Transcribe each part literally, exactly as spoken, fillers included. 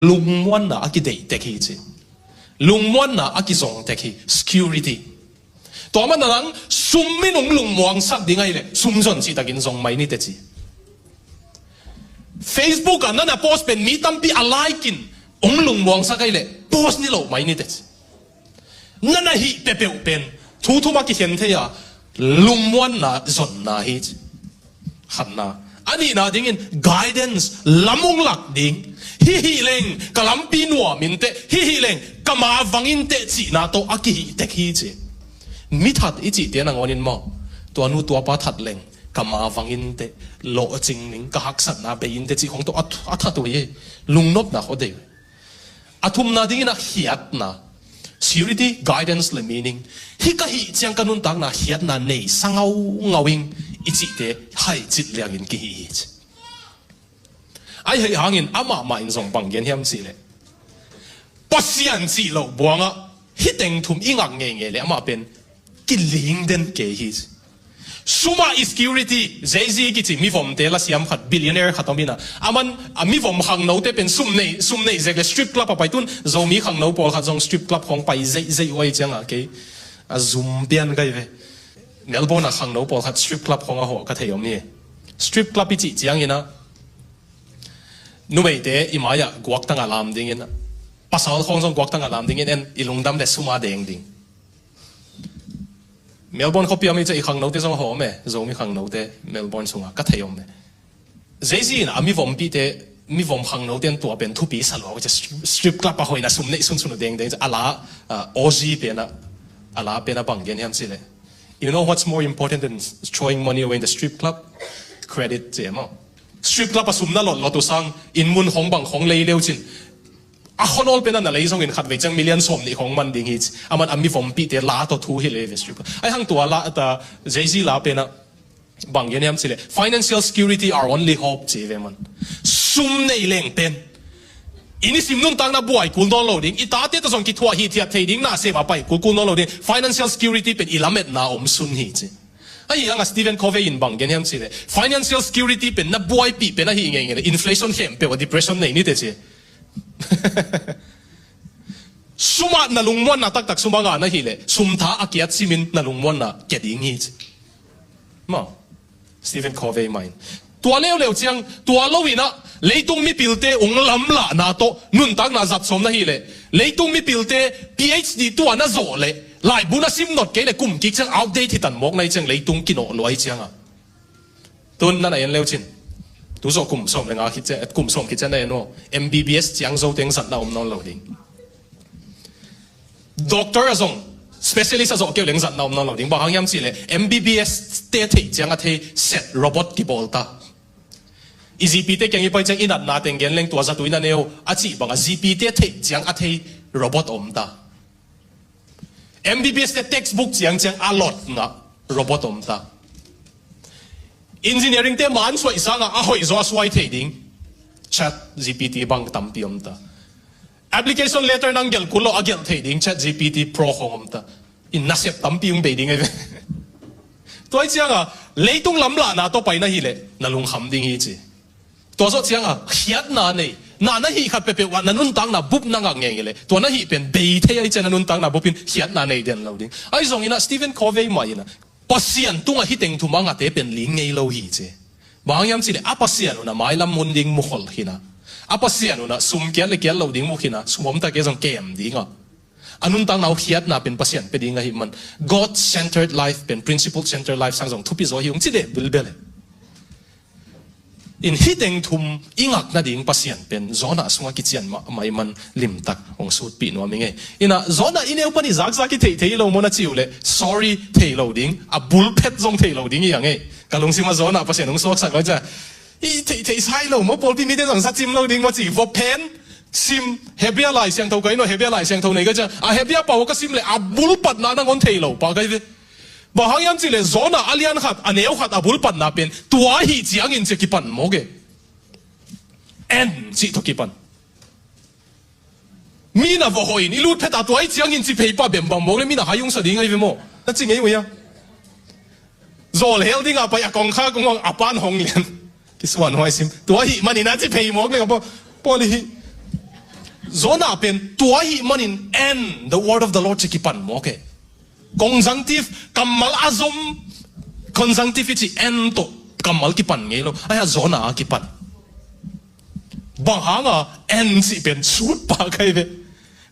Lungmuanna a kideihtek hi ci. Lungmuanna a kizongtek hi, security. Tua man a lang sum in hong lungmuangsak ding ahih leh sum zon cihtakin zong mai ni teh ci. Facebook ah na na post pen mi tampi a like in hong lungmuangsak ahih leh post ni lo mai ni teh ci. Na na hih peuhpeuh pen thu thum a kikhen thei a, lungmuanna zonna hi ci. Khatna. A nihna dingin guidance, lam hong lak ding. Hih hih leng ka lampi nuam in teh, hih hih leng ka ma vang in teh cihna tawh a kihihtek hi ci. Mi that i cihte nangawnin maw, tua nu tua pa that leng ka ma vang in teh, lawhcing ning, ka haksatna bei in teh cih khong tawh a, a that uh hi. Lungnopna khaw dei uh hi. A thumna dingin a khiatna, security, guidance le meaning. Hih ka hih ciang ka nuntakna khiatna nei sa ngaungau ing i cihte hai cit liangin kihih hi ci. Ahi hangin amah mah in zong bang gen hiam cih leh, Pasian cih loh buangah hih teng thum i ngak ngeingei leh amah pen kiling den kei hi ci. Sum ah insecurity, Jay-Z kici mivomte lasiam khat, billionaire khat om in a, aman a mivom khangnote pen sum nei, sum nei zek leh strip club ah pai. Tun Zomi khangno pawlkhat zong strip club khawng pai zeihzeih uh ahih ciangah kei a zum pian ka hi ve. Melbourne ah khangno pawlkhat strip club khawng a hawh ka thei om hi. Strip club i cih ciangin a, numeite i mai-ah guaktang a lam dingin a, pasal khawng zong guaktang a lam dingin en, i lungdam leh sum a deng ding. Melbourne khuapi ah mi ci a, i khangnote zong hawh om e, Zomi khangnote Melbourne sungah ka thei om e. Jay-Z in a mivompihte, mivom khangnote in tua pen thupi sa lua uh ci a, strip, strip club ah hoih in a sum neih sunsun uh dengdeng ci a, a la, ah, Aussie pen ah, a la pen ah bang gen hiam cih leh, "You know what's more important than throwing money away in the strip club? Credit," ci e maw. Strip club ah sum na lotlot uh sang inn mun khong bang khong lei le uh cin, a khuanawl pen ah na lei zongin khatvei ciang million sawm nih khong man ding hi ci. Aman a mivompihte la tawh thu hi le ve strip club. Ahi hang tua la, ta Jay-Z la pen ah bang gen hiam cih leh, "Financial security our only hope," ci ve man. Sum nei leng pen i nisim nuntakna buai kul nawn lo ding, i tate tawh zong kithuah hithiat thei ding, na sem a pai kul kul nawn lo ding, financial security pen i lametna om sun hi ci. Ahi hang a Stephen Covey in bang gen hiam cih leh, financial security pen na buaipih pen ahih ngeingei leh inflation khempeuh ah depression nei ni teh ci. Sum ah na lungmuanna taktak sum a ngah na hih leh, sum tha a kiat simin na lungmuanna kia ding hi ci. Maw, Stephen Covey mah in. Tua leuleu ciang, tua lo in a, leitung mipilte hong lamlahna tawh nuntakna zat sawm na hih leh, leitung mipilte PhD tua na zawh leh, laibu na sim not kei leh kum kik ciang outdate hi tan mawk na hi ciang, leitung kinawh lua hi ciang a. Tun na na en le uh cin. Tu zawh kum sawm le nga khit ciang, kum sawm khit ciang na en uh. MBBS ciang zo teng zatna om nawn lo ding. Doctor a zong, specialist a zawh kei uh leng zatna om nawn lo ding. Bang hang hiam cih leh, MBBS te theih ciang a thei set robot kibawl ta. I GP te kiang i pai ciang i natna teng gen leng tua zat uh in a neu a cih bang a GP te theih ciang a thei robot om ta. MBBS te textbook ciangciang a lot ngah robot om ta. Engineering te man suai sangah a hoih zaw a suai thei ding ChatGPT bang tampi om ta. Application letter nang gelh kul lo a gelh thei ding ChatGPT Pro khong om ta. In nasep tampi hong bei ding ei ve. Tua hi ciangah leitung lamlahna tawh pai na hih leh na lungkham ding hi ci. Tua zawh ciangah khiatna nei, na na hih khat peuhpeuh ah na nuntakna bup na ngak ngei leh, tua na hih pen bei thei ahi ciang na nuntakna bup in khiatna nei den lo ding. Ahi zongin ah Stephen Covey mah in ah Pasian tungah hih teng thum a ngahte pen ling ngei lo hi ci. Bang hang hiam cih leh a Pasian un ah mailam mun ding mukhol khin a, a Pasian un ah sum kiat le kiat lo ding mu khin a, sum om tak e zong kem ding a, a nuntakna uh khiatna pen Pasian pia ding ahih man, God-centered life pen principle-centered life sang zong thupi zaw hi ung ci deh bilbel e. In hih teng thum i ngak nading Pasian pen Jonah sungah kician mahmah ahih man limtak hong sutpih nuam ing ei. In ah Jonah i neu pan i zakzak i theihtheih lo maw na cih uh leh, sorry, thei lo ding, a bulphet zong thei lo ding hi hang ei. Ka lungsim ah Jonah Pasian hong suaksak lo ciah, i theihtheih sai lo maw, pawlpi mite zong zacim lo ding maw ci, vop pen sim, Hebrew Lai Siangtho ka hi naw, Hebrew Lai Siangtho nei ka ciah, a Hebrew pau ka sim leh a bulpatna nangawn thei lo pah ka hi ve. Bang hang hiam cih leh Jonah a lian khat, a neu khat, a bulpatna pen tua ahih ciangin ci kipan mawk e. En cih tawh kipan. Mi na vawh hawh in i lut phet a tua ahih ciangin ci phei pah bembang mawk leh mi na hai ungsa ding ahi ve maw, na ci ngei uh hia? Zawl hel dingah pai a kongkhak ung a pan hong lian. Kisuan huai sim. Tua ahih manin a ci phei mawk leh ka paw, pawl i hih. Jonah pen tua ahih manin and the word of the Lord ci kipan mawk e. Conjunctive, kammal a zom, conjunctive i ci and tawh kammal kipan ngei lo. Ahi a Jonah a kipan. Bang hanga and cih pen sut pah kai ve.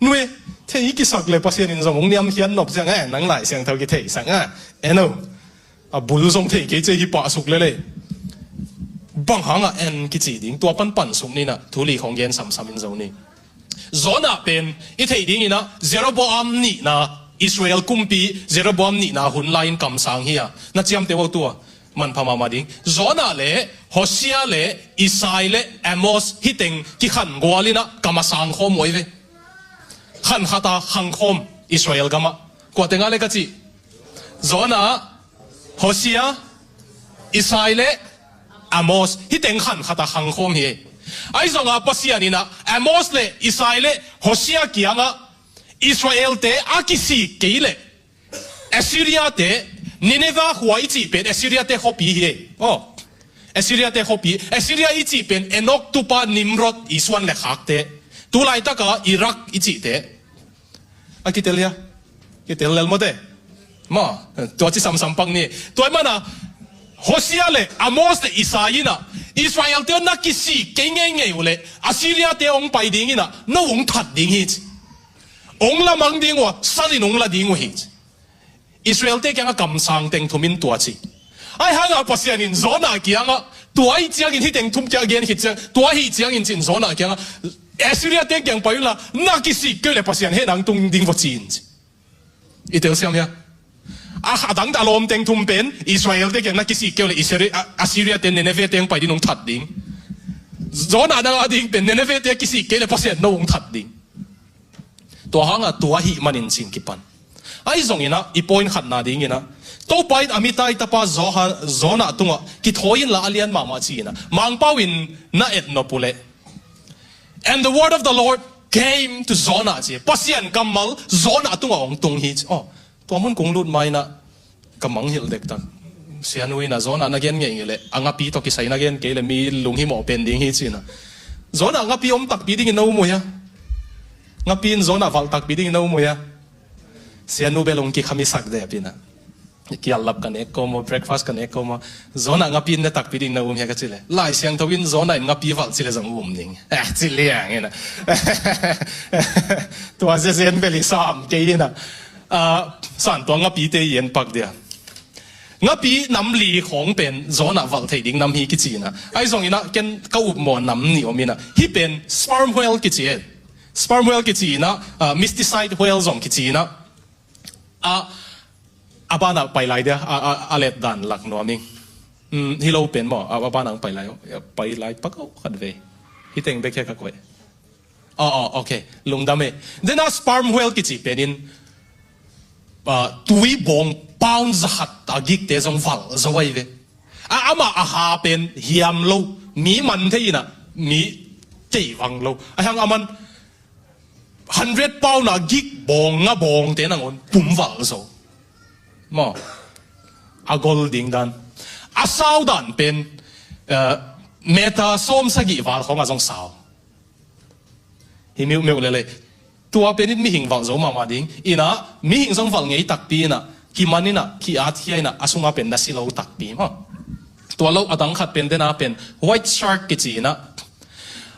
Nue, thei i kisak le Pasian in zong hong niamkhiat nop ciang, eh, nang Lai Siangtho kitheisak, eh, eno. A bul zong thei kei cia hi pah suk lele. Bang hanga and kici ding, tua pan pan suk nina, thu li khong gen samsam in zo ni. Jonah pen i theih dingin ah Jeroboam nihna, Israel kumpi Jeroboam nihna hun lai-in kamsang hi a, na ciamteh uh tua manpha mahmah ding. Jonah le Hosea le Isai le Amos hih teng kikhan gualin ah kam a sang khawm uh ahi ve. Khan khata khang khawm Israel gamah. Kua tengah le ka cih? Jonah, Hosea, Isai le Amos, hih teng khan khata khang khawm hi. Ahi zonga Pasian in ah Amos le Isai le Hosea kiangah Israel-te a kisik kei leh Assyria-te, Nineveh khua i cih pen Assyria-te khuapi hi. Aw, Assyria-te khuapi, Assyria i cih pen Enoch tupa Nimrod i suan le khakte, tulaitaka Iraq i cihte. A kitel hia? Kitel lel mawte. Maw, tua ci samsam pak ni. Tua ahih mana Hosea le Amos le Isai in ah Israel-te na kisik kei ngeingei uh leh Assyria-te hong pai dingin ah no hong that ding hi ci. Hong lamang ding uh a, salin hong la ding uh hi ci. Israel-te kiangah kamsang teng thumin tua ci. Ahi hanga Pasian in Jonah kiangah, tua ahih ciangin hih teng thum kiang gen khit ciang, tua ahih ciangin cin Jonah kiangah, Assyria-te kiang pai unla, na kisik kei uh leh Pasian hehna hong tung ding vua ci in ci. I telsiam hia? A, a dang a lawm teng thum pen Israel-te kiang na kisik kei uh leh Israel, a, Assyria-te Nineveh-te hong pai ding hong that ding. Jonah nang a ding pen Nineveh-te kisik kei leh Pasian no hong that ding. Tua hanga tua ahih manin cin kipan. Ahi zongin ah, i point khatna dingin ah, Topa in Amittai tapa Johan, Jonah tungah kithawi inla a lian mahmah ci-in ah, Mangpau in na et nop uh leh, "And the word of the Lord came to Jonah," ci. Pasian kammal Jonah tungah hong tung hi ci. Aw, tua mun kong lut ma-in ah, ka mangngilh dektak. Sianu in ah Jonah na gen ngeingei leh, a ngapi tawh kisai na gen kei leh mi lunghimawh pen ding hi ci-in ah. Jonah ngapi om takpi dingin na um uh hia? Ngapi in Jonah valh takpi dingin na um uh hia? Sianu bel hong kikhamisak dep in ah. Kiallap ka nek kawm aw, breakfast ka nek kawm aw. Jonah ngapi in ne takpi dingin na um hia ka cih leh, Lai Siangtho in Jonah in ngapi valh cih leh zong um ning, eh, ci liang in ah. Tua zezen bel i sam kei in ah. Ah, san tua ngapite i en pak dia. Ngapi nam li khawng pen Jonah valh thei ding nam hi kici in ah. Ahi zongin ah ken ka upmawh nam nih om in ah. Hih pen sperm whale kici e. Sperm whale kici in ah, ah, mysticide whale zong kici in ah. A, a banah pai lai dia, a, a, a let dan lak nuam ing. Hmm, hi lo pen maw, a, a banah pai lai, pai lai pak aw khat vei. Hih teng bek hia ka koih. Aw, aw, ok. Lungdam e. Dena sperm whale kici pen in, ah, tui bawng pound zakhat a gikte zong valh zo ahi ve. A, amah a ha pen hiam lo, mi man thei in ah, mi kei vang lo. Ahi hang aman hundred pound a gik bawng nga bawngte nangawn pum valh zo. Maw, a gol ding dan. A sau dan pen, eh, meter sawm sagih val khawng a zong sau. Hi miuhmiuh lele. Tua pen in mihing valh zo mahmah ding. In ah, mihing zong valh ngei takpi in ah, kiman in ah, ki-at khia in ah, a sunga pen na si lo takpi maw. Tua lo a dang khat pen dena pen white shark kici in ah.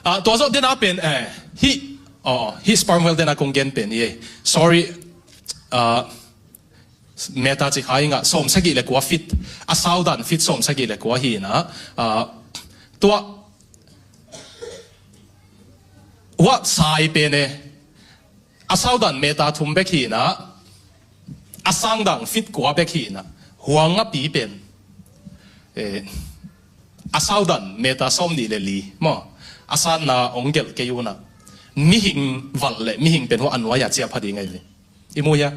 Ah, tua zawh dena pen, eh, hih, aw, hih sperm whale dena kong gen pen hi e. Sorry, ah, meter ci kha ing ah, sawm sagih le kua feet. A sau dan feet sawm sagih le kua hi in ah. Ah, tua, hua sai pen e. A sau dan meter thum bek hi in ah, a sang dan feet kua bek hi in ah, hua ngapi pen, eh, a sau dan meter sawm nih le li maw, a sanna hong gelh kei un ah, mihing valh leh mihing pen hua a nuai-a ciah pha ding ahi ve. I mu hia?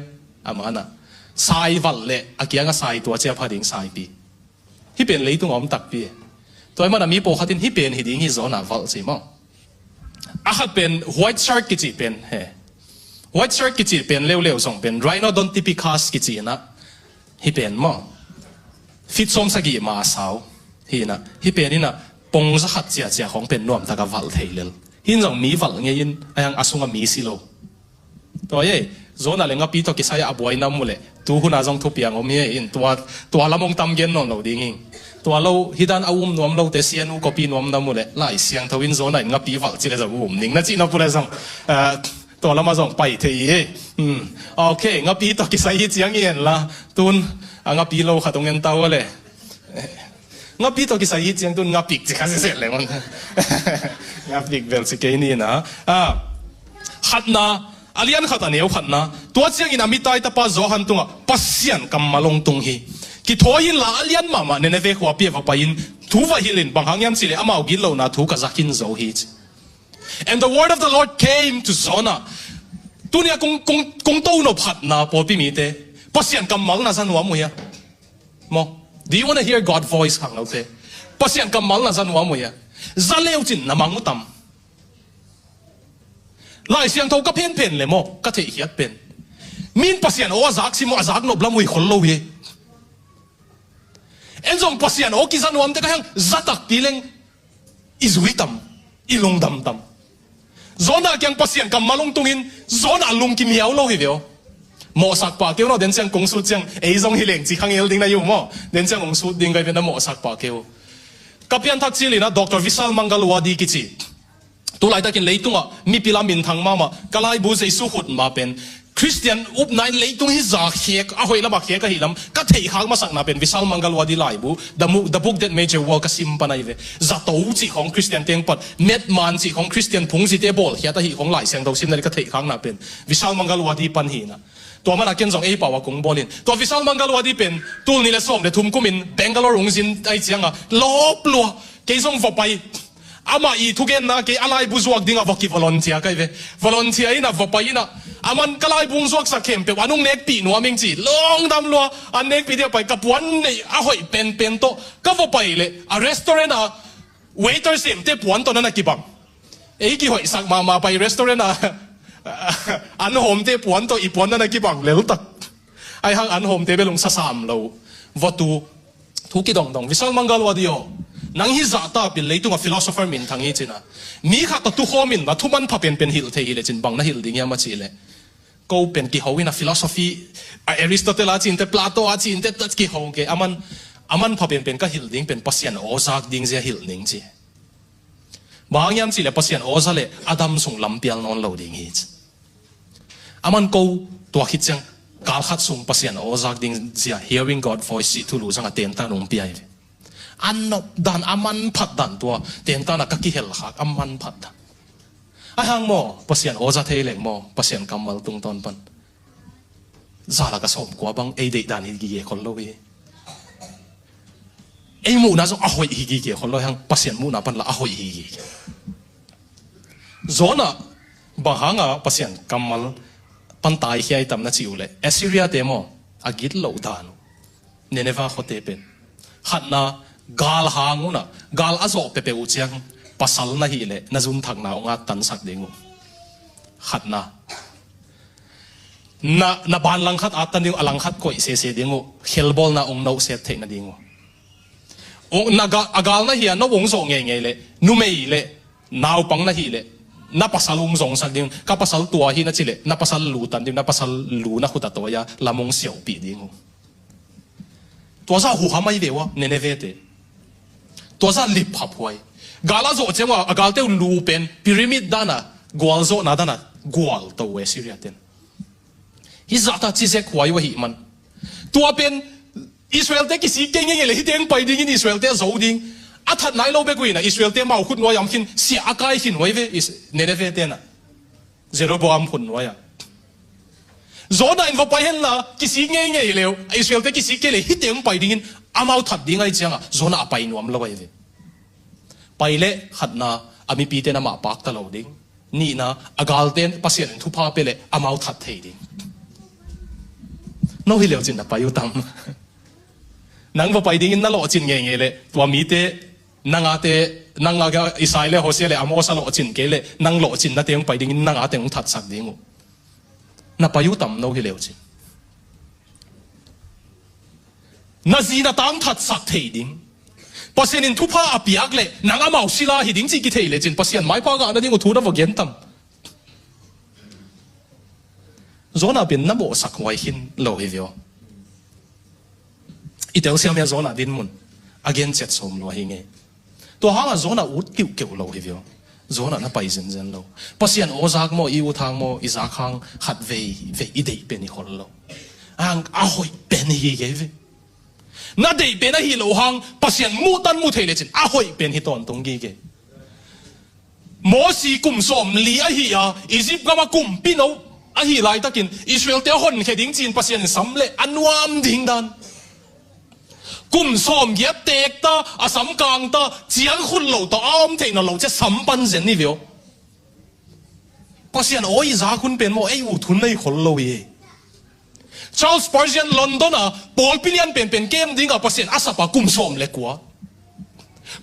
A man ah, sai valh leh a kianga sai tua ciah pha ding saipi. Hih pen leitung a om takpi e. Tua ahih mana mi pawlkhat in hih pen hi ding hi Jonah valh ci maw. A khat pen white shark kici pen he. White shark kici pen leuleu zong pen Rhinodontippecus kici in ah. Hih pen maw, feet sawm sagih ma a sau hi in ah. Hih pen in ah pong zakhat ciacia khawng pen nuamtak a valh thei lel. Hih in zong mi valh ngei in, a hiang a sungah mi si lo. Tua ei, Jonah le ngapi tawh kisai a buai nam uh leh, tu hun a zong thupiang om hi ei in, tua, tua lam hong tam gen nawn lo ding hi. Tua lo, hih dan a um nuam lote sianu copy nuam nam uh leh, Lai Siangtho in Jonah in ngapi valh ci leh zong um ning na cih nop uh leh zong, ah, tua lam ah zong pai thei hi ei. Hmm. Ok, ngapi tawh kisai hi ciang hi en la, tun, a ngapi lo khat hong en ta uh leh. Ngapi tawh kisai hi ciang tun ngapik ci kha siseh leh man. Ngapik bel ci kei ni na. Ah, khatna, a lian khat a neu khatna. Tua ciangin a mitai tapa Johan tungah Pasian kammal hong tung hi. Kithawi inla a lian mahmah Nineveh khuapi ah va pai in thu va hilh in, bang hang hiam cih leh amau gitlohna thu ka za khin zo hi ci. And the word of the Lord came to Jonah. Tuni a kong, kong, kong to nop khatna pawlpi mite. Pasian kammal na za nuam uh hia? Maw? Do you wanna hear God voice, khangnote? Pasian kammal na za nuam uh hia? Za le uh cin na mang uh tam? Lai Siangtho ka phenphen leh maw, ka theihkhiat pen, mi in Pasian aw a zak sim uh, a zak nop lam uh hi khol lo hi. En zong Pasian aw kiza nuam teh ka hiang za takpi leng i zui tam, i lungdam tam? Jonah kiang Pasian kammal hong tungin Jonah lungkim hiau lo hi ve aw. Mawhsak pah kei un aw, den ciang kong sut ciang ei zong hi leng ci kha ngel ding na hi uh maw. Den ciang hong sut ding ka hi ve, na mawhsak pah kei un. Ka pianthak cil in a Doctor Vishal Mangalwadi kici, tu laitakin leitungah mipil a minthang mahmah, ka laibu Jesu khut ma pen Khristian upna in leitung hi za khek, a hoih lamah khek ahih lam ka theihkhak masakna pen Vishal Mangalwadi laibu, The Mo-, The Book That Made the World ka sim pan ahi ve. Zato cih khawng Khristian teng pan, Metman cih khawng Khristian phungzite bawlkhiat ahih khawng Lai Siangtho simna ding ka theihkhakna pen Vishal Mangalwadi pan hi na. Tua mana ken zong ei pau a kong bawl in. Tua Vishal Mangalwadi pen tul nih le sawm le thum kumin Bangalore hong zin ahi cianga lawp lua, kei zong va pai. Amah i thugenna kei a laibu zuak dingah va ki volunteer ka hi ve. Volunteer inah va pai inah, aman ka laibu hong zuaksak khempeuh an hong nekpih nuam ing ci. Lungdam lua, an nekpih dingah pai, ka puan neih a hoih penpen tawh ka va pai leh a restaurant a waiter semte puan tawh na na kibang. Ei kihoihsak mahmah pai restaurant a an hawmte puan tawh i puan na na kibang leltak. Ahi hang an hawmte bel hong sasam lo. Va tu. Thu kidongdong. Vishal Mangalwadi aw, nang hi zahta pil, leitungah philosopher minthang hi cina. Mi khat tawh tukhawm in a thuman pha penpen hilh thei hi lecin bang na hilh ding hiam a cih leh, ko pen kiho in a philosophy, a Aristotle a cinte, Plato a cinte, tat kiho kei. Aman, aman pha penpen ka hilh ding pen Pasian aw zak ding zia hilh ning ci. Bang hang hiam cih leh Pasian aw za leh a dam sung lampial nawn lo ding hi ci. Aman ko tua khit ciang galkhat sung Pasian aw zak ding zia, hearing God voice cih thulu zanga tentan hong pia hi ve. A nop dan, a manphat dan tua tentan a ka kihelkhak, a manphat dan. Ahi hang maw, Pasian aw za thei leng maw, Pasian kammal tungtawn pan za laka sawmkua bang ei deih dan hi gige khol lo hi. Ei muhna zong a hoih hi gige khol lo hi hang, Pasian muhna pan la a hoih hi gige. Jonah bang hanga Pasian kammal pan taikhia hi tam na cih uh leh, Assyria te maw, a gitloh dan uh. Nineveh khuate pen, khatna, gal hang unah, gal a zawh pepeuh uh ciang pasal na hih leh na zunthakna hong attansak ding uh. Khatna. Na, na ban langkhat attan ding uh, a langkhat koih sese ding uh, khelbawlna hong nohset theih nading uh. Hong, na ga, a gal na hia, no hong zawh ngeingei leh, numei leh naupang na hih leh, na pasal hong zongsak ding uh. Ka pasal tua hi na cih leh, na pasal lu tan ding uh, na pasal lu na khut a tawi a lam hong siauhpih ding uh. Tua zah huham ahi ve ua, Nineveh te. Tua zah lip haphuai. Gal a zawh ciang ua, a galte uh lu pen pyramid dana, gualzawhna dana gualto uh Assyria ten. Hih zahta cizek huai uh ahih man, tua pen Israel te kisik kei ngeingei leh, hihte hong pai dingin Israel te a zo ding. A that nai lo bek uh inah Israel te amau khut nuai-ah om khin, siah a kai khin huai ve Is-, Nineveh tenah. Jeroboam khut nuai-ah. Jonah in va pai henla, kisik ngeingei leh, Israel te kisik kei leh, hihte hong pai dingin amau that ding ahi ciangah Jonah a pai nuam lo ahi ve. Pai leh khatna, a mipite na mah pakta lo ding. Nihna, a galte Pasian in thupha pia leh amau that thei ding. No hi leucin na pai uh tam? Nang va pai dingin na lawhcin ngeingei leh, tua mite, nang ate, nang a Isai le Hosea le Amos a lawhcin kei leh, nang lawhcin na teng pai dingin nang a teng hong thatsak ding uh. Na pai uh tam no hi leucin? Na zi na ta hong thatsak thei ding. Pasian in thupha a piak leh nang amau sila hi ding cih kithei lecin Pasian maipha ngah nading uh thu na va gen tam. Jonah pen na mawhsak huai khin lo hi ve aw. I telsiam hia Jonah dinmun? A gen ciat sawm lua hi ngei. Tua hangah Jonah ut kiuhkeuh lo hi ve aw. Jonah na pai zenzen lo. Pasian aw zak maw, i ut hang maw, i zak hang khat vei vei i deih pen i khol lo. Ang a hoih pen hi kei ve. Na deih pen ahi lo hang Pasian muhtan mu thei lecin a hoih pen hi tawntung gige. Mosi kum sawm li ahi a, Egypt gama kumpi no ahi laitakin Israelte a honkhia ding ci-in Pasian in sam leh a nuam ding dan. Kum sawm giat teek ta, a sam kang ta, ciang khut lo ta, a om theihna lo cia sam pan zen hi ve aw. Pasian aw i zak hun pen maw, ei ut hun nei khol lo hi. Charles Spurgeon London a pawlpi lian penpen kem dingah Pasian a sapa kum sawm le kua.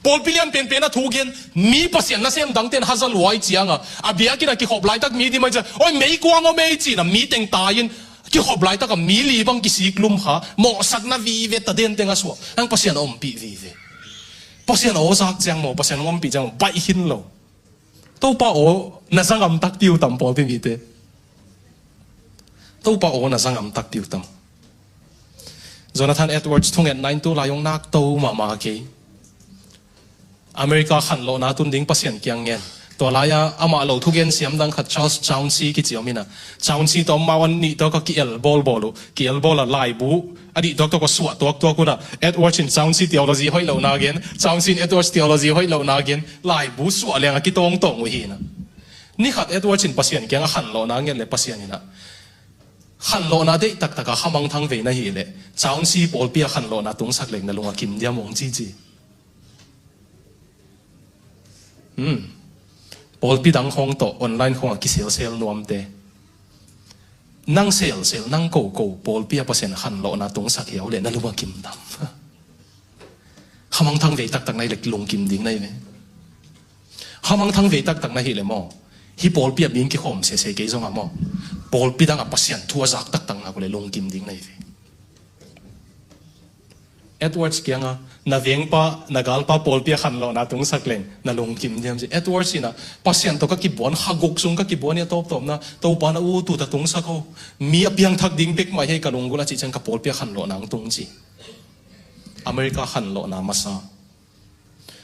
Pawlpi lian penpen a thu gen, mi Pasian nasem dangten haza luai cianga, a biakinn a kikhop laitak mi di mai ciang, oi, meikuang aw mei cina mi teng tai-in, kikhop laitaka mi li bang kisik lum kha, mawhsakna vive ta den teng a suah, ang Pasian a ompih vive. Pasian aw zak ciang maw, Pasian a ompih ciang maw, baih khin lo. Topa aw na zangam takpi uh tam pawlpi mite. Topa aw na zangam takpi uh tam. Jonathan Edwards thungetna in tu lai hong nak to mahmah kei. America khanlawhna tun ding Pasian kiang ngen. Tua lai-a amah lo thugen siam dang khat Charles Chauncey kici om ina. Chauncey tawh amau an nih tawh ka ki-el bawlbawl uh. Ki-el bawl a laibu a dih tuaktuak uh, suah tuaktuak uh na. Edwards in Chauncey theology hoih lohna gen, Chauncey in Edwards theology hoih lohna gen, laibu suah liang a kitawngtawng uh hi na. Ni khat Edwards in Pasian kiang a khanlawhna ngen le Pasian ina, khanlawhna deih taktak a khamangthang vei na hih leh Chauncey pawlpi a khanlawhna tungsak leng na lung a kim diam hong cici. Hmm. Pawlpi dang khawng tawh online khawng a kiselsel nuamte. Nang selsel, nang koko pawlpi a Pasian khanlawhna tungsak hiau leh na lung a kim tam. Khamangthang vei taktak na hih leh lungkim ding na hi ve. Khamangthang vei taktak na hih leh maw, hih pawlpi a bing kikhawm sese kei zongah maw, pawlpi dang a Pasian thu a zak taktak na ko leh lungkim ding na hi ve. Edwards kianga, na vengpa, na galpa pawlpi a khanlawhna tungsak leng na lungkim diam ci. Edwards ina, Pasian tawh ka kibuan, kha guk sung ka kibuan ia tawptawpna, Topa na ut ut a tungsak o. Mi a piangthak ding bek mah hi ka lunggulh a cih ciang ka pawlpi a khanlawhna ang tung ci. America khanlawhna masa.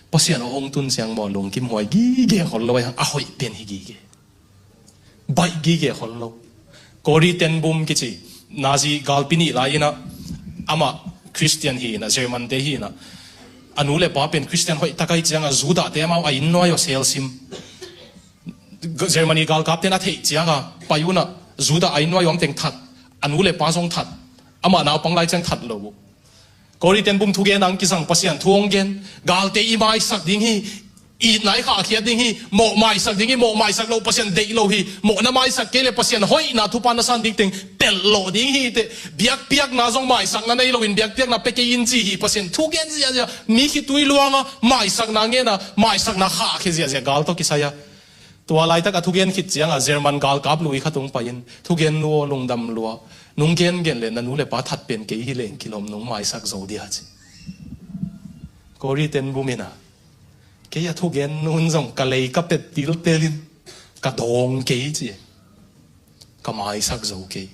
Pasian aw hong tun ciang maw lungkim huai gige khol lo ai hang a hoih pen hi gige. Baih gige khol lo. Corrie ten Boom kici Nazi galpi nih lai ina, amah Christian hi ina, German te hi ina, a nu le pa pen Christian hoih takai cianga Judah te amau a inn nuai aw selsim. Germany galkap ten a theih cianga pai una Judah a inn nuai aw ang teng that, a nu le pa zong that, amah naupang lai ciang that lo uh. Corrie ten Boom thugen ang kizang Pasian thu hong gen, galte i maisak ding hi, itna i khahkhiat ding hi, mawh maisak ding hi, mawh maisak lo Pasian deih lo hi, mawh na maisak kei le Pasian hoihna thupha na san ding teng telh lawh ding hi teh, biakpiakna zong maisakna nei loin biakpiakna pia kei in ci hi, Pasian thugen ziazia, mi khitui luanga maisakna ngena, maisakna khahkhia ziazia gal tawh kisai a. Tua laitak a thugen khit cianga German galkap lui khat hong pai-in, thugen nu aw lungdam lua, nung gengen le na nu le pa that pen kei hi leng kilawm nung maisak zo dia ci. Corrie ten Boom ina, kei a thugen nun zong ka lei ka pet tiltelin ka dawng kei ci. Ka maisak zo kei.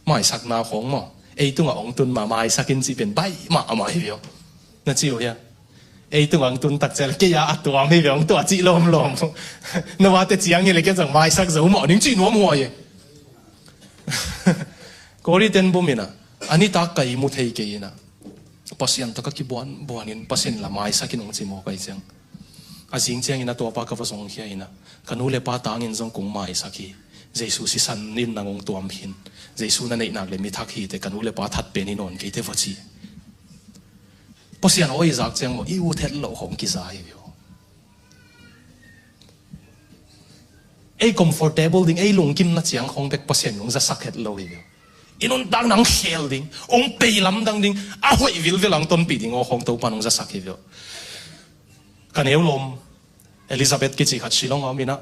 Maisakna khawng maw, ei tungah hong tun ma maisak in cih pen baih mahmah hi ve aw. Na ci uh hia? Ei tungah hong tun tak ciang le kei a a tuam hi ve aw, hong tuah cih lawmlawm. Na vate ciang hi le kei zong maisak zo mawh ning cih nuam huai e. Corrie ten Boom ina, a nitak ka i mu thei kei ina, Pasian tawh ka kibuan buanin Pasian in la maisak in hong ci mawk ai ciang, a zing ciangin a tuapa ka va zongkhia ina, ka nu le pa tangin zong kong maisak hi. Jesu sisan in nang hong tuam khin. Jesu na neihnak le mi thak hi teh, ka nu le pa that pen hi nawn kei teh va ci. Pasian aw i zak ciang maw, i ut het loh khawng kiza hi ve aw. Ei comfortable ding, ei lungkimna ciang khawng bek Pasian in hong zasak het lo hi ve aw. I nuntakna hong khel ding, hong pei lamdang ding, a hoih vilvel ang tonpih ding aw khawng Topa in hong zasak hi ve aw. Ka neu lawm Elizabeth kici khat Shillong a om ina,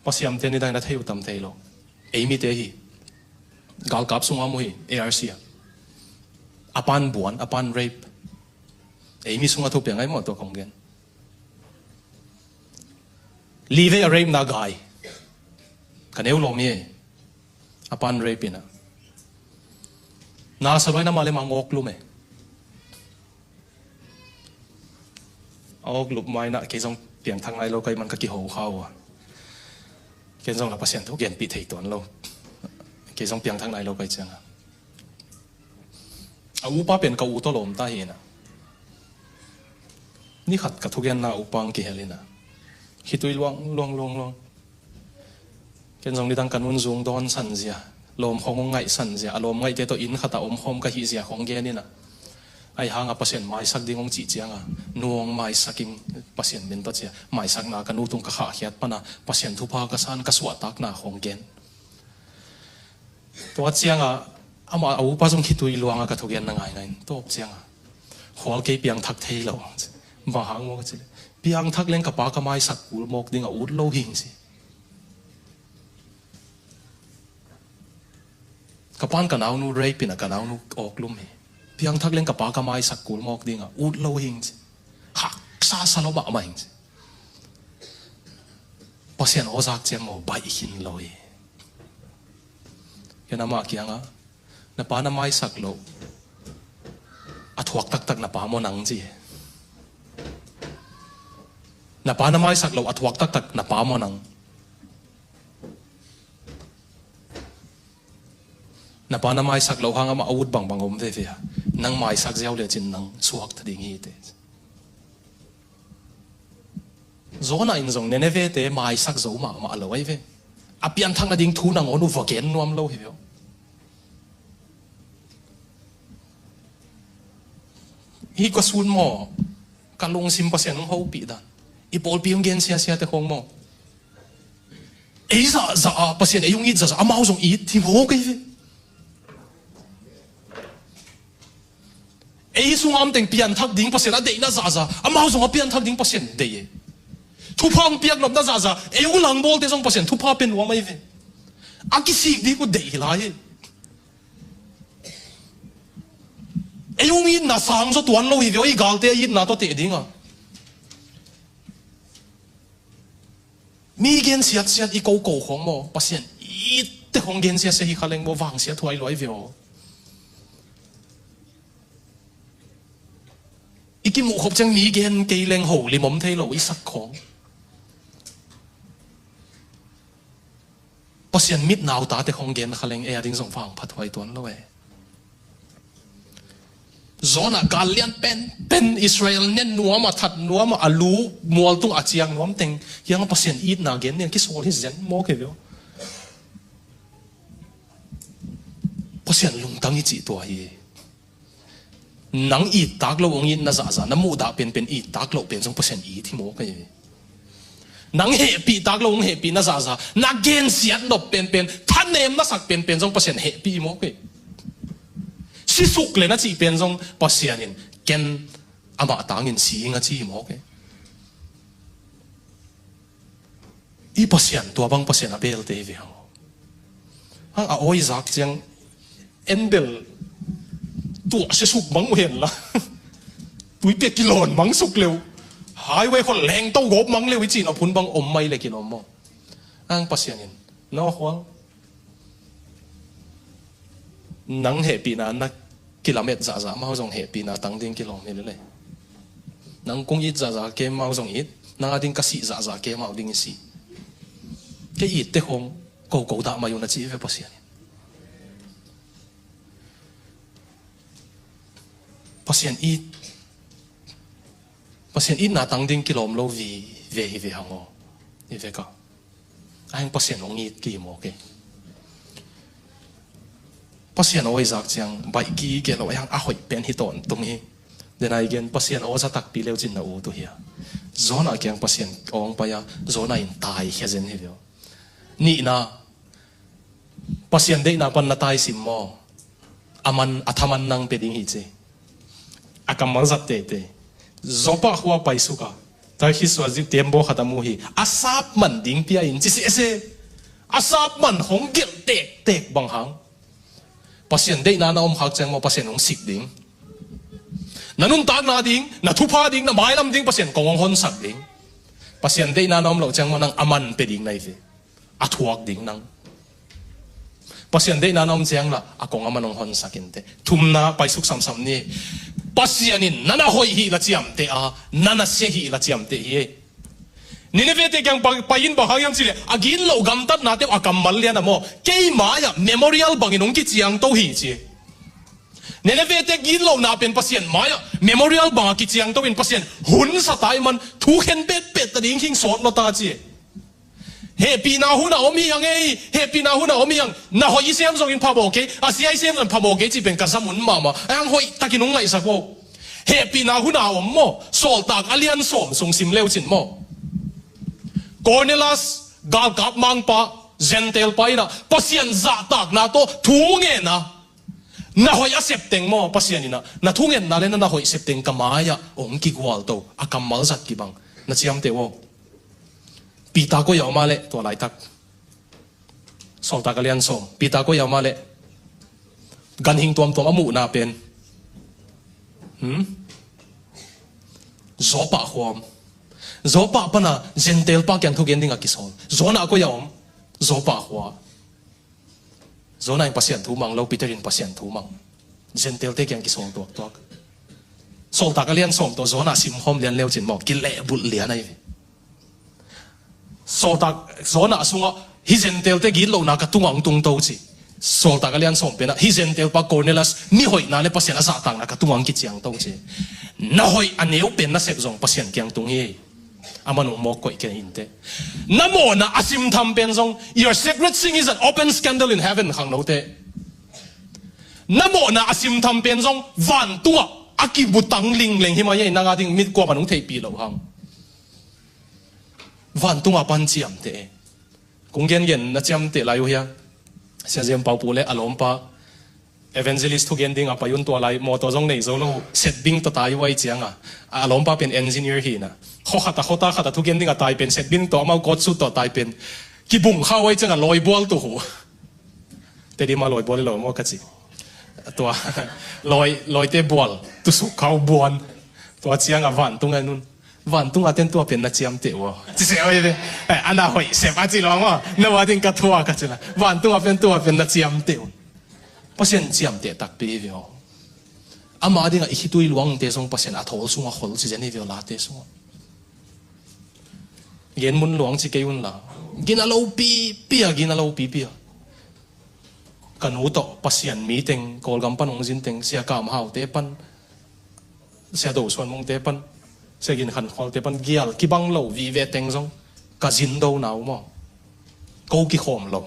Pasian te nidang ina thei uh tam thei lo. Ei mite hi. Galkap sung a om uh hi, A R C a. A pan buan, a pan rape. Ei mi sungah thupiang ai maw tua kong gen. Livei a rape na gai. Ka neu lawm hi. A pan rape ina. Na sa luai na ma le ma ngawk lum e. A awk lup mai na kei zong piangthak nai lo kai man ka kiho kha uh a. Ken zong la Pasian thu genpih thei tuan lo. Kei zong piangthak nai lo kai cianga. A upa pen ka u tawh lawmta hi ina. Ni khat ka thugenna upa ang kihel ina. Khitui luang luang luang luang. Ken zong nidang ka nun zung dawn sanzia, lawm khong hong ngaih sanzia, a lawm ngaihte tawh inn khata om khawm ka hihzia khong gen ina. Ai hanga Pasian maisak ding hong cih cianga, nu hong maisak in Pasian min tawh cia, maisakna ka nu tung ka khahkhiat pana Pasian thupha ka san ka suahtakna khong gen. Tua cianga ama a upa zong khitui luanga ka thugen na ngaingai in tawp cianga. Khual kei piangthak thei lo. Bang hang maw ka ci le. Piangthak leng ka pa ka maisak kul mawk ding a ut lo hing si. Ka pan ka naunu rape ina ka naunu awk lum hi. Piangthak leng ka pa ka maisak kul mawk ding a ut lo hing si. Haksa sa lo mahmah hing si. Pasian aw zak ciang maw baih khin lo hi. Ken amah kianga na pa na maisak lo a thuak taktak na pa maw nang ci. Na pa na maisak lo a thuak taktak na pa maw nang. Na pa na maisak lo hang amah a ut bangbang om veve a. Nang maisak ziau le cin nang suak ta ding hi te. Zona in zong Nineveh te maisak zo mahmah lo ai ve. A pianthak nading thu nangawn uh va gen nuam lo hi ve. Hi ka sun maw, ka lungsim Pasian hong hopih dan. I pawlpi hong gen siasia te khong maw. Ei zahzah a Pasian ei hong it zahzah amau zong it hi maw kei ve. Ei sunga om teng pianthak ding Pasian a deihna zahzah amau zong a pianthak ding Pasian deih e. Thupha hong piak nopna zahzah ei hong langbawlte zong Pasian thupha pia nuam ai ve. A kisik ding uh deih hi lai e. Ei hong itna sang zaw tuan lo hi ve, ei galte a itna tawh teh dinga. Mi gen siatsiat i koko khong maw, Pasian itte khong gen siasia hi kha leng maw, vang siat huai luai ve aw. I kimuh khop ciang mi gen kei leng ho limom thei lo i sak khong. Pasian mit nautate khong gen kha leng ei a ding zong vang phat huai tuan lo e. Zona gal lian pen pen Israel nen nuam a that nuam a lu mual tung a ciang nuam teng kianga Pasian itna gen nen kisawl hi zen maw kei veo. Pasian lungtang i cih tua hi. Nang it tak lo hong itna zahzah na muhdah penpen it tak lo pen zong Pasian it hi maw kei. Nang hehpih tak lo hong hehpihna zahzah na gensiat nop penpen thanem na sak penpen zong Pasian hehpih hi maw kei. Sisuk le na cih pen zong Pasian in ken amah tangin si ing a ci hi maw kei. I Pasian tua bang Pasian a belte hi ve hang. Hang a awi zak ciang en bel tuah sia suk mang uh hen la. Tuipia kilawn mang suk leu. Highway khol lengto gawp mang leu i cin a phun bang om mai le kilawm maw. Hang Pasian in. No khol. Nang hehpihna na kilamet zahzah amau zong hehpihna tang ding kilawm hi lele. Nang kung it zahzah ke amau zong it, nang a ding ka sih zahzah ke amau ding i sih. Ke it te khong koko dah mai uh na ci ve Pasian. Pasian it Pasian itna tang ding kilawm lo vi ve hi ve hang aw. Hi ve ka. A heng Pasian hong it ki maw kei. Pasian awi zak ciang baih ki gelo a hang a hoih pen hi tawntung hi. Dena i gen Pasian aw za takpi leu cin na ut uh hi a. Zona kiang Pasian awng pai a zona in tai khia zen hi veo. Nihna Pasian deihna pan na tai sim maw. A man a thaman nang pe ding hi ci. A kammal zat teitei. Joppa khua paisuka Tarkhis sua zih tembaw khat a mu hi. A sap man ding pia in ci sese. A sap man hong gelh tektek bang hang. Pasian deihna na om khak ciang maw Pasian hong sik ding. Na nuntakna ding, na thupha ding, na mailam ding Pasian kong hong honsak ding. Pasian deihna na om loh ciang maw, nang a man pia ding na hi ve. A thuak ding nang. Pasian deihna na om ciang la a kong a man hong honsak inteh. Thumna paisuk samsam ni. Pasian in na na hoih hi la ciamteh a, na na sia hi la ciamteh hi. Nineveh te kiang pai-in bang hang hiam cih leh, a gitloh gamtatnate uh a kammal lian a maw, kei mai-ah memorial bangin hong kiciangto hi ci. Nineveh te gitlohna pen Pasian mai-ah memorial banga kiciangto in Pasian hun sa ta ahih man thukhen petpet ta ding hing sawt lo ta ci. Hehpihna hun a om hi hang ei, hehpihna hun a om hi hang. Na hoih i sem zongin phamawh kei, a sia i sem zongin phamawh kei cih pen ka zamun mahmah. Ahih hang hoihtakin hong ngaihsak o. Hehpihna hun a om maw, Sawltak a lian sawm sung sim leu cin maw, Cornelius, galkap mangpa, Gentile pa in ah Pasian zahtakna tawh thu ngen a, na hoih a sep teng maw, Pasian in ah na thungetna le na na hoih sep teng ka mai-ah hong kigualto, a kammal zat kibang. Na ciamteh o. Peter koi a om a leh tua laitak. Sawltak a lian sawm. Peter koi a om a leh. Ganhing tuamtuam a muhna pen. Hmm? Joppa khua om. Joppa pana Gentile pa kiang thugen ding a kisawl. Jonah koi a om. Joppa khua. Jonah in Pasian thu mang lo, Peter in Pasian thu mang. Gentile te kiang kisawl tuaktuak. Sawltak a lian sawm tawh Jonah simkhawm lian leu cin maw, kilehbulh lian ahi ve. Sawltak, Jonah sungah hih Gentile te gitlohna ka tungah hong tungto ci. Sawltak a lian sawm penah hih Gentile pa Cornelius mihoihna le Pasian a zahtakna ka tungah hong kiciangto ci. Na hoih a neu pen na sep zong Pasian kiang tung hi. A man hong mawk koih kei inteh. Na mawhna a simtham pen zong, your secret sin is an open scandal in heaven, khangnote. Na mawhna a simtham pen zong vantungah a kibutang lingleng hi mai hi, nang a ding mit kuaman hong theihpih loh hang. Vantungah pan ciamteh e. Kong gengen na ciamteh lai uh hia? Sia Ziam Pau Pu le a lawmpa evangelist thugen ding a pai un, tua lai mawtaw zong nei zo lo, setbing tawh tai uh ahih cianga. A lawmpa pen engineer hi na. Khaw khat a, khaw ta khat a thugen ding a tai pen, setbing tawh amau coat suit tawh tai pen kibung kha uh ahih cianga lawi bual tuh uh. Tedim a lawi bual hi lo maw ka ci. Tua lawi, lawite bual, tusuk kha uh buan. Tua cianga vantung a nun. Vantung a ten tua pen na ciamteh uh aw. Ci se aw hi ve. Eh, a na hoih sep a ci lo maw. Na ua ding ka thua ka ci la. Vantung a pen tua pen na ciamteh uh. Pasian ciamteh takpi hi ve aw. Ama dinga i khitui luangte zong Pasian a thawl sunga khol ci zen hi ve aw, Late sungah. Gen mun luang ci kei un la. Gina lo pipi a, gina lo pipi a. Ka nu tawh Pasian mi teng, Kawlgam pan hong zin teng, Sia Kam Hau te pan, Sia Do Suan Mung te pan, Sia Gin Khan Khual te pan, gial kibang lo vive teng zong ka zin do na uh maw. Ko kikhawm lo.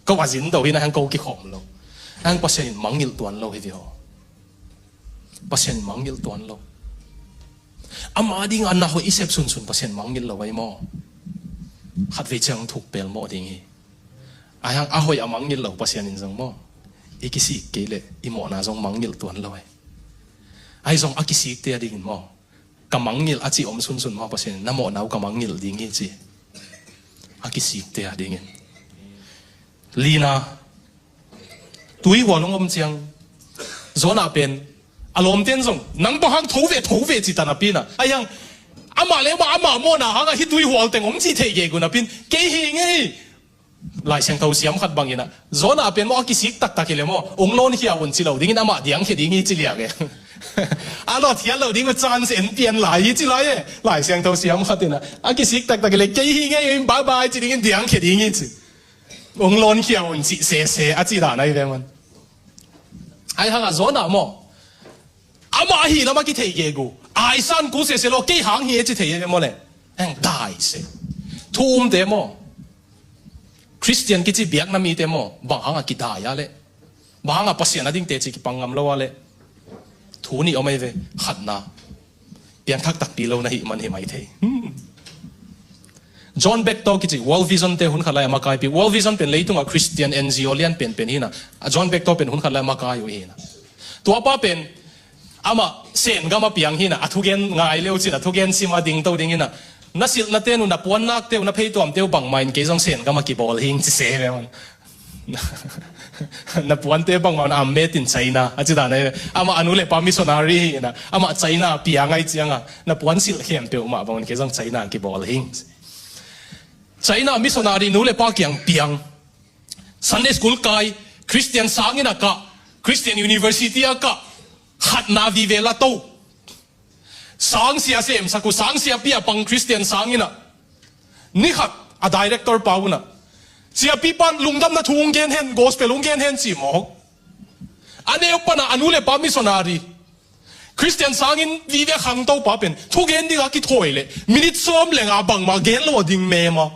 Ko a zin do hi na hang ko kikhawm lo. Hang Pasian in mangngilh tuan lo hi ve aw. Pasian in mangngilh tuan lo. Ama dinga na hoih i sep sunsun Pasian mangngilh lo ahi maw. Khatvei ciang thuk pelmawh ding hi. Ahi hang a hoih a mangngilh lo Pasian in zong maw, i kisik kei leh i mawhna zong mangngilh tuan lo hi. Ahi zong a kisikte a dingin maw, ka mangngilh a ci om sunsun maw, Pasian in na mawhna uh ka mangngilh ding hi ci. A kisikte a dingin. Lina, tuihual hong om ciang, Jonah pen a lawmten zong nang bang hang tho ve, tho ve ci ta napi na. Ahi hang amah le amah, amah mawhna hangah hih tuihual teng om ci thei gegu napin, kei hi ngei. Lai Siangtho siam khat bangin ah, Jonah pen maw a kisik taktak hi le maw, hong lawnkhia un ci lo dingin amah diangkhia ding hi ci liang e. A lawt hial lo ding uh chance en pian lai hi ci lai e. Lai Siangtho siam khat in ah, a kisik taktak hi le kei hi ngei, bye bye ci dingin diangkhia ding hi ci. Hong lawnkhia un cih sese a cih dan ahi ve man. Ahi hangah Jonah maw, amah ahi lam a kithei gegu, aisan kul sese lo, kei hang hi e ci thei e ve maw le. Heng dai se. Thu umte maw, Khristian kici biakna mite maw, bang hangah kidai a leh, bang hangah Pasian a dingte ci kipang ngam lo a leh, thu nih om ahi ve. Khatna, piangthak takpi lo na hih man hi mai thei. Hmm. John Bechtold kici World Vision te hun khat lai a makaipi. World Vision pen leitungah Khristian N G O lian penpen hi na. A John Bechtold pen hun khat lai a makai uh hi na. Tuapa pen amah Sen gam a piang hi na, a thugen ngai leu cin, a thugen sim a dingto ding hi na. Na silhnate uh, na puannakte uh, na pheituamte uh bangmah in kei zong Sen gam a kibawl hing ci se ve man. Na puante bangmah na am met in China a ci dan a, amah a nu le pa missionary hi ina, amah China piang ai cianga na puan silh khempeuh mah bangin kei zong China kibawl hing. China missionary nu le pa kiang piang, Sunday school kai, Christian sang ina kah, Christian university a kah, khatna vive la to. Sang sia semsak uh, sang sia pia pang Christian sang ina. Ni khat a director pa una, siapi pan lungdamna thu hong gen hen, gospel hong gen hen ci mawk. A neu pana a nu le pa missionary, Christian sangin vive khangto pa pen thugen dinga kithawi le minit sawm lenga bangmah gen lo a ding mema.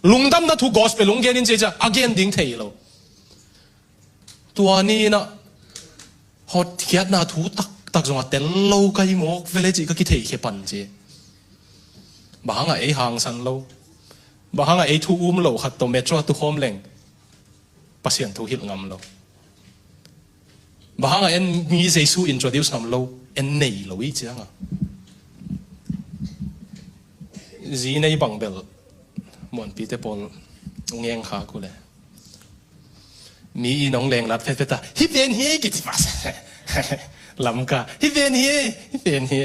Lungdamna thu gospel hong gen in cia cia a gen ding thei lo. Tua ni ina hotkhiatna thu taktak zong a tel lo ka hi mawk vele cih ka kithei khia pan ci. Bang hanga ei hangsan lo, bang hanga ei thu um lo khat tawh metro a tukhawm leng Pasian thu hilh ngam lo. Bang hanga en mi Jesu introduce ngam lo, en nei lo i cianga. Zi nei bang bel muanpite pawl ung eng kha kule. Mi i nong leng lat fetfet a, hi ven hi kici mas. Lamka, hi ven hi, hi ven hi.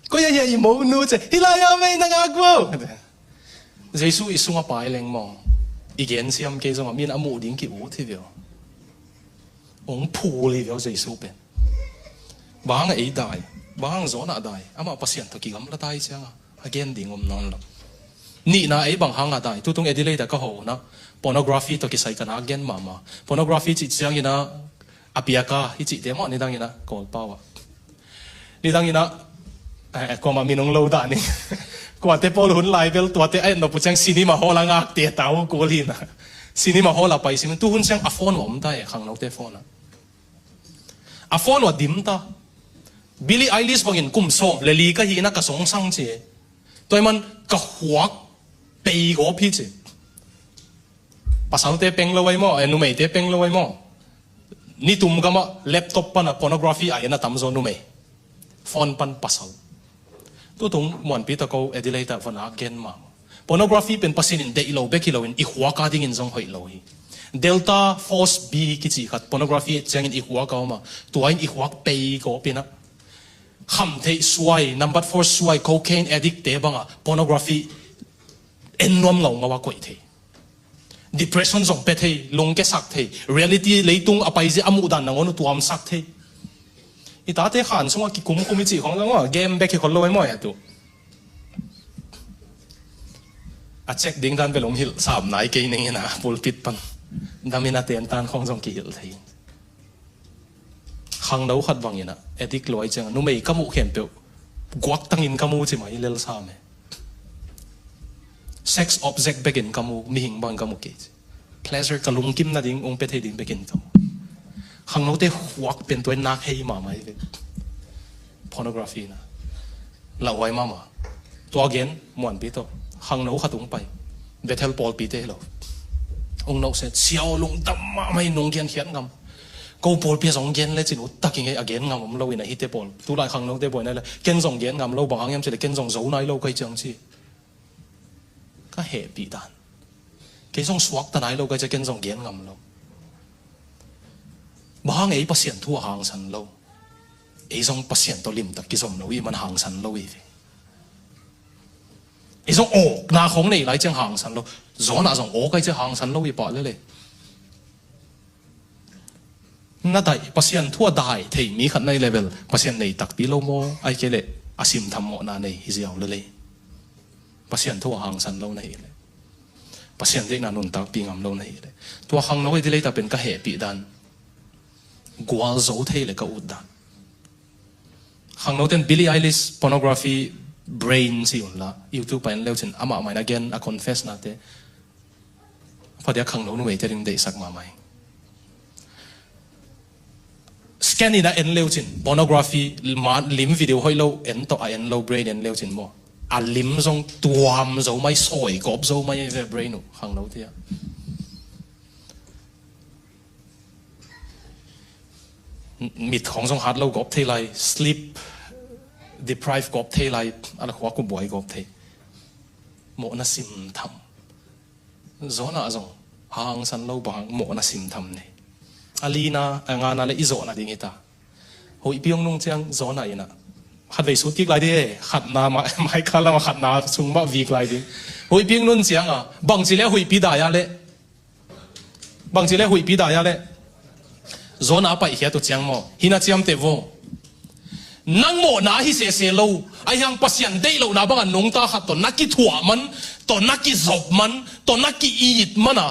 Koi a hi a i mo nu ce, hi lai a mei na ngak bo. Jesu i sunga pai leng maw, i gen siam kei zong a min a muh ding ki ut hi veo. Ong phul hi veo Jesu pen. Bang ei dai, bang zona dai, ama Pasian to kigamla dai cianga a gen ding om nawn lo. Nihna ei bang hanga dai, tutung Adelaide ka ho na, pornography to kisai ka nak gen mama. Pornography cih ciangina a piaka hi cihte maw nidangina Kawlpau a. Nidangina, eh, kuama minung lo dah ni. Kuate pawl hun lai bel tuate a en lo pu ciang cinema hall a ngakte tau kul hina. Cinema hall a pai sim tu hun ciang a phone om ta e, khangnote phone a. A phone a dim ta. Billie Eilish bangin kum sawm le li ka hina ka songsang ci. Tua i man ka huak pei gawp hi ci. Pasalte peng lo ai maw, eh, numeite peng lo ai maw. Nitum gama laptop pana pornography a en a tamzaw numei. Phone pan pasal. Tutung muanpi ta ko Adelaide a vana gen ma. Pornography pen Pasian in deih lo bek hi loin i huaka dingin zong hoih lo hi. Delta Force B kici khat pornography ciangin i huaka oma. Tua in i huak pei gawpina. Khamtheih suai, number four suai, cocaine addict te banga pornography en nuam ngaungau a koih thei. Depression zong pe thei, lungke sak thei, reality leitung a paizia a muhdan nangawn uh tuamsak thei. I tate khan sungah kikumkum i cih khong zong uh a game bek hi khol lo ai maw a tu. A check ding dan bel ong hilh sam nai kei ning ina pulpit pan. Damin a ten tan khong zong kihilh thei. Khangno khat bangin a addict luai ciang numei ka muh khempeuh guak tangin ka mu ci mai lel sam e. Sex object bekin ka mu, mihing bang ka mu kei ci. Pleasure ka lungkim nading ung pe thei ding bekin ka mu. Khangnote huak pen tuai nak hei mamai ve. Pornography na. Lauhuai mama. Tua gen muanpi tawh khangno khat ung pai. Bethel pawlpite hi lo. Ung nohset siau lungdam mahmah hi nung gen khiat ngam. Ko pawlpi a zong gen le cin ut takin ngei a gen ngam om lo ina hite pawl. Tulai khangnote buai nai le ken zong gen ngam lo bang hang hiam ci le ken zong zo nai lo kai ciang ci. Ka hehpih dan. Kei zong suakta nai lo kai ciang ken zong gen ngam lo. Bang hang ei Pasian thu a hangsan lo. Ei zong Pasian tawh limtak kizom lo i man hangsan lo i ve. Ei zong awkna khong nei lai ciang hangsan lo. Zona zong awk ai ciang hangsan lo i pah lele. Na dai Pasian thu a dai thei mi khat nai level Pasian nei takpi lo maw ai kei le a simtham mawhna nei hi ziau lele. Pasian thu a hangsan lo na hi le. Pasian deihna nuntakpi ngam lo na hi le. Tua khangno i di leita pen ka hehpih dan. Gual zo thei le ka ut dan. Khangnoten Billie Eilish pornography brain si unla YouTube a en leucin amah maina gen a confess nate. Phadia khangno numeite ding deihsak mamai. Scan ina en leucin pornography ma lim video hoih lo en tawh a en lo brain en leucin maw. A lim zong tuam zo mai sawi gawp zo mai ve brain uh khangno tia. Mit khong zong hat lo gawp thei lai, sleep deprive gawp thei lai, a la khua ku buai gawp thei. Mawhna sim tham. Zona zong Hangsan lo bang hang mawhna sim tham ni. A lina, a ngana le i zawhna ding hi ta. Huihpi hong nung ciang zawhna in ah. Khatvei sut kik lai ding e, khatna ma-, mai kha lama khatna sung mah vik lai ding. Huihpi hong nun ciang a, bangci le huihpi dai a le. Bangci le huihpi dai a le. Zawhna a paihkhiat uh ciang maw. Hina ciamteh vaw. Nang mawhna ahi sese lo. Ahi hang Pasian deih lohna bangah nungta khat tawh na kithuah man, tawh na kizop man, tawh na ki-it man a.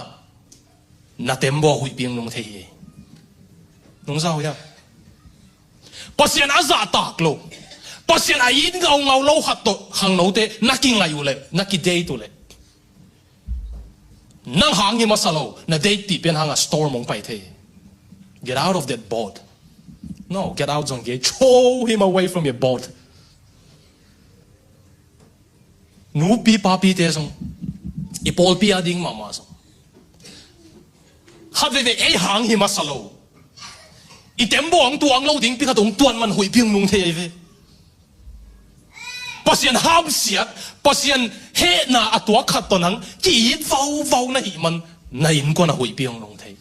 Na tembaw huihpi hong nung thei hi. Nungza uh hiam? Pasian a zahtak lo. Pasian a it ngaungau lo khat tawh khangnote na kingaih uh leh, na kidate uh leh. Nang hang hi masa lo, na date tih pen hangah storm hong pai thei. Get out of that boat. No, get out zong kei. Throw him away from your boat. Nupi papite zong. I pawlpi a ding mahmah zong. Khat veve ei hang hi masa lo. I tembaw hong tuang lo ding pi khat hong tuan man huihpi hong nung thei ei ve. Pasian hamsiat, Pasian hehna a tuak khat tawh nang ki-it vauvau na hih man na innkuan a huihpi hong nung thei.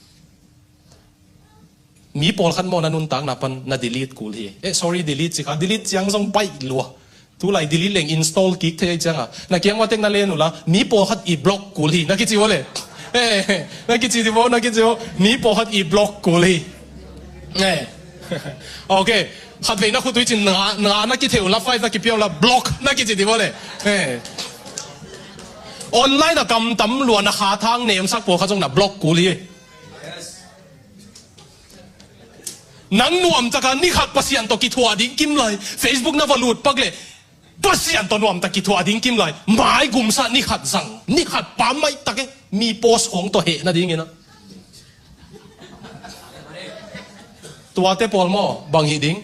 Mi pawlkhat maw na nuntakna pan na delete kul hi. Eh, sorry, delete ci kha. Delete ciang zong baih lua. Tulai delete leng install kik thei ciang a. Na kiang ua tek na len uh la. Mi pawlkhat i block kul hi. Na kici ua le. Eh, na kici ti bo, na kici bo. Mi pawlkhat i block kul hi. Eh. Okay. Khatvei na khutui cin nga, nga na kitheu la five na kipia uh la block na kici ti bo le. Eh. Online a kam tam lua na kha thang nemsak pawlkhat zong na block kul hi. Nang nuamtaka nikhat Pasian tawh kithuah ding kim lai. Facebook na va lut pak le Pasian tawh nuamtak kithuah ding kim lai. Mai gumsa nikhat zang. Nikhat pam mai tak e. Mi post khong tawh heh nadingin a. Tuate pawl maw bang hi ding?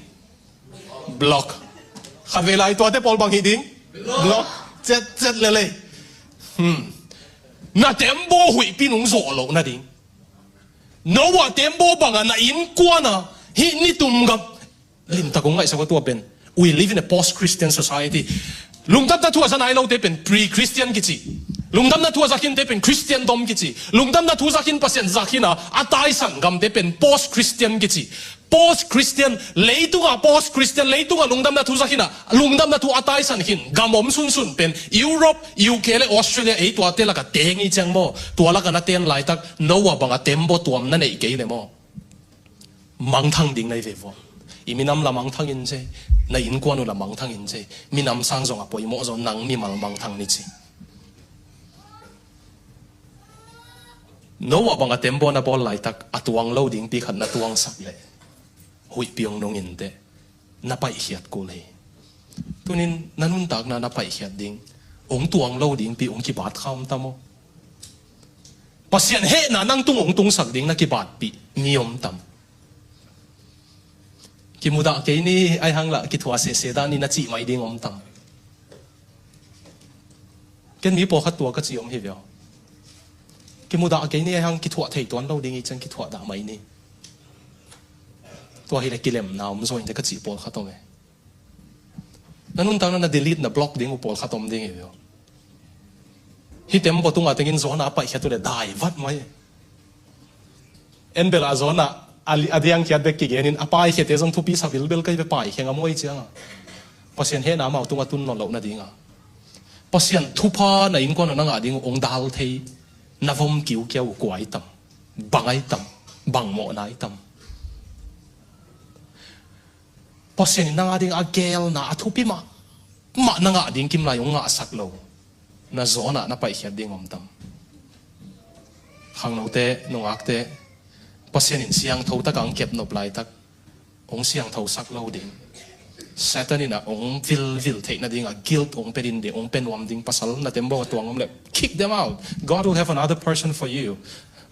Block. Khatvei lai tuate pawl bang hi ding? Block. Cet, cet lelei. Hmm. Na tembaw huihpi nung zawh loh nading. Noah tembaw bangah na innkuan a hih nitum gam limtak hong ngaihsak a tua pen. We live in a post-Christian society. Lungdamna thu a za nai lote pen pre-Christian kici. Lungdamna thu a za khinte pen Christendom kici. Lungdamna thu za khin Pasian za khin a, a taisan gamte pen post-Christian kici. Post-Christian, leitunga post-Christian, leitunga lungdamna thu za khin a, lungdamna thu a taisan khin gam om sunsun pen Europe, U K le Australia ei tuate laka teng i ciang maw. Tua laka na ten laitak Noah banga tembaw tuam na neih kei le maw. Mangthang ding na hi ve vua. I minam la mangthang in ce, na innkuan uh la mangthang in ce. Minam sang zong a poimawh zaw, nang mimal mangthang ni ci. Noah banga tembaw na bawl laitak a tuang lo dingpi khat na tuangsak leh huihpi hong nung inteh. Na paihkhiat kul hi. Tunin na nuntakna na paihkhiat ding, hong tuang lo dingpi hong kibat kha om tam aw. Pasian hehna nang tung hong tungsak ding na kibatpih mi om tam. Kimudah kei ni, aihang lah kithuah sehseh dah ni na cih mai ding om tam. Ken mi pawlkhat tua ka cih om hi veu. Kimudah kei ni, aihang kithuah thei tuan lo ding i ciang kithuah dah mai ni. Tua hileh kilemna om zaw inteh ka cih pawlkhat om e. Na nuntakna na delete na block ding uh pawlkhat om ding hi veu. Hih tembaw tunga tengin Jonah a paihkhiat uh leh dai vat mai. En bel a Jonah a li-, a diangkhiat bek kigenin a paikhiate zong thupi sa bilbel kei ve, paikhia ngam uh ei cianga. Pasian hehna amau tunga tun nawn loh nadinga. Pasian thupha na innkuan uh na ngah ding uh hong dal thei na vom kiukiau uh kua i tam. Bang ai tam. Bang mawhna i tam. Pasian in nang a ding a geelna a thupi mahmah na ngah ding kim lai hong ngahsak lo. Na Jonah na paihkhiat ding om tam. Khangnote, nungakte, Pasian in siangtho taka hong kepnop laitak hong siangthosak lo ding. Satan in a hong vilvil theih nadinga guilt hong pia ding, hong pia nuam ding. Pasal na tembaw a tuang om leh kick them out. God will have another person for you.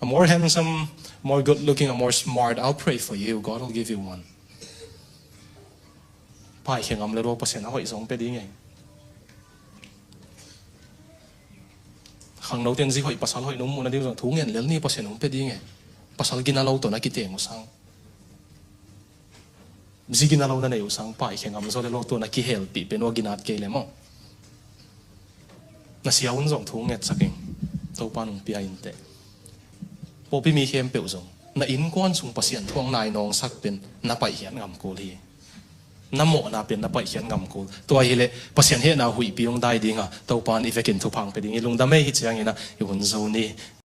A more handsome, more good looking, a more smart. I'll pray for you. God will give you one. Paikhia ngam le lo Pasian a hoih zong pia ding e. Khangnote in zi hoih pasal hoih nong muh nading zong thu ngen lel ni, Pasian hong pia ding e. Pasal gina lo tawh na kiteng uh sang. Zi gina lo na nei uh sang paikhia ngam zaw le lo tua na kihelpih pen uh a ginat kei le maw. Na sia un zong thu ngetsak ing. Topa nong pia inteh. Pawlpi mi khempeuh zong na innkuan sung Pasian thu hong nai nawngsak pen na paihkhiat ngam kul hi. Na mawhna pen na paihkhiat ngam kul. Tua hileh Pasian hehna huihpi hong dai ding a, Topa in i vekin thupha hong pia ding hi. Lungdam ei, hi ciangin ah i hun zo ni.